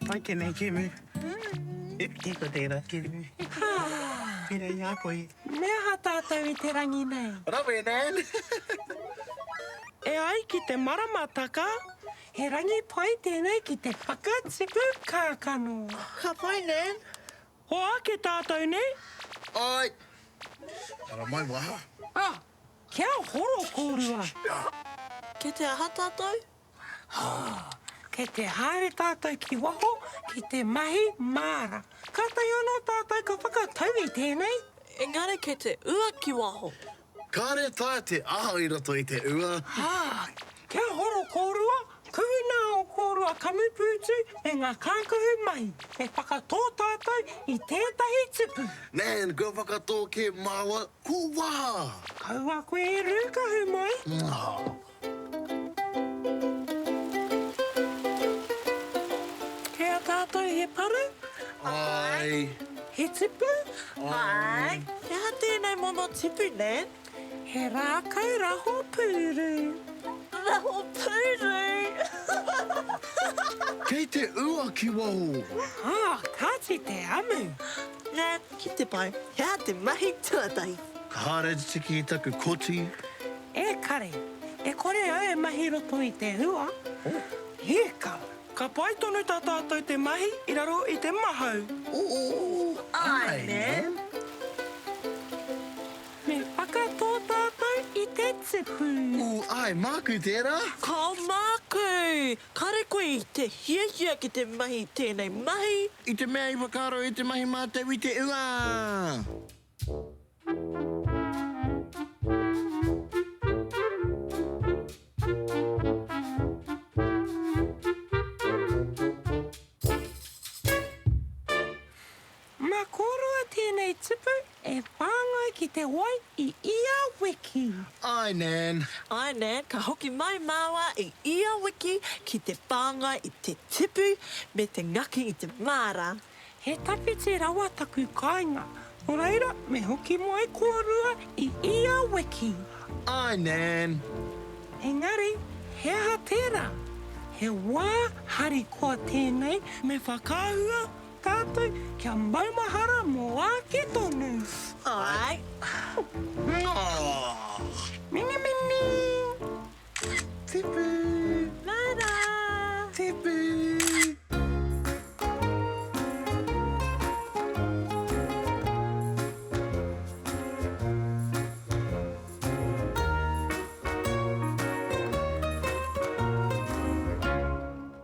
Pai tēnei kēmu. Tiko tērā kēmu. Pērā i a koe. Me aha tātou i te rangi nei? Rawe, Nan! E ai ki te maramataka, he rangi pai tēnei ki te whakatipu kākano. Ka pai, Nan. Hoake tātou, nē? Āe. Ara mai, waha. Ah, kia horo kōrua. Kei te aha tātou? Ah, kei te haere tātou ki waho ki te mahi māra. Kātahi anō tātou ka whakatau i tēnei. Engari kei te ua ki waho. Kāre taea te aha i roto i te ua. Ah, kia horo kōrua, kuhuna ō kōrua kamupūtu me ngā kākahu mahi. Me whakatō tātou i tētahi tipu. Nan, kua whakatō kē māua, ko waha! Kaua koe e rūkahu mai. Kei a tātou he paru? Āe. He tipu? Āe. He aha tēnei momo tipu, Nan? He rākau raho pūru. Raho pūru! Kei te ua ki waho. Ā, kāti te amu. Nan, ki te pai, he aha te mahi tuatahi? Ka haere te tiki i taku koti. E kare, e kore au e mahi roto i te hua. Hika! Ka pai tonu tā tātou te mahi i raro i te mahau. Ooh, Āe, Nan. Me whakatō tātou i te tipu. Ooh, āe, māku tērā. Kao māku! Kāre koe i te hiahia ki te mahi i tēnei mahi. I te mea i whakaaro i te mahi mātou i te ua! Mā kōrua tēnei tupu e whāngai ki te wai i ia wiki. Āe, Nan. Āe, Nan, ka hoki mai māua i ia wiki ki te whāngai i te tipu me te ngaki i te māra. He tawhiti rawa taku kāinga, nō reira me hoki mai kōrua i ia wiki. Āe, Nan. Engari, he aha tērā? He wā harikoa tēnei me whakaahua tātou kia maumahara mō āke.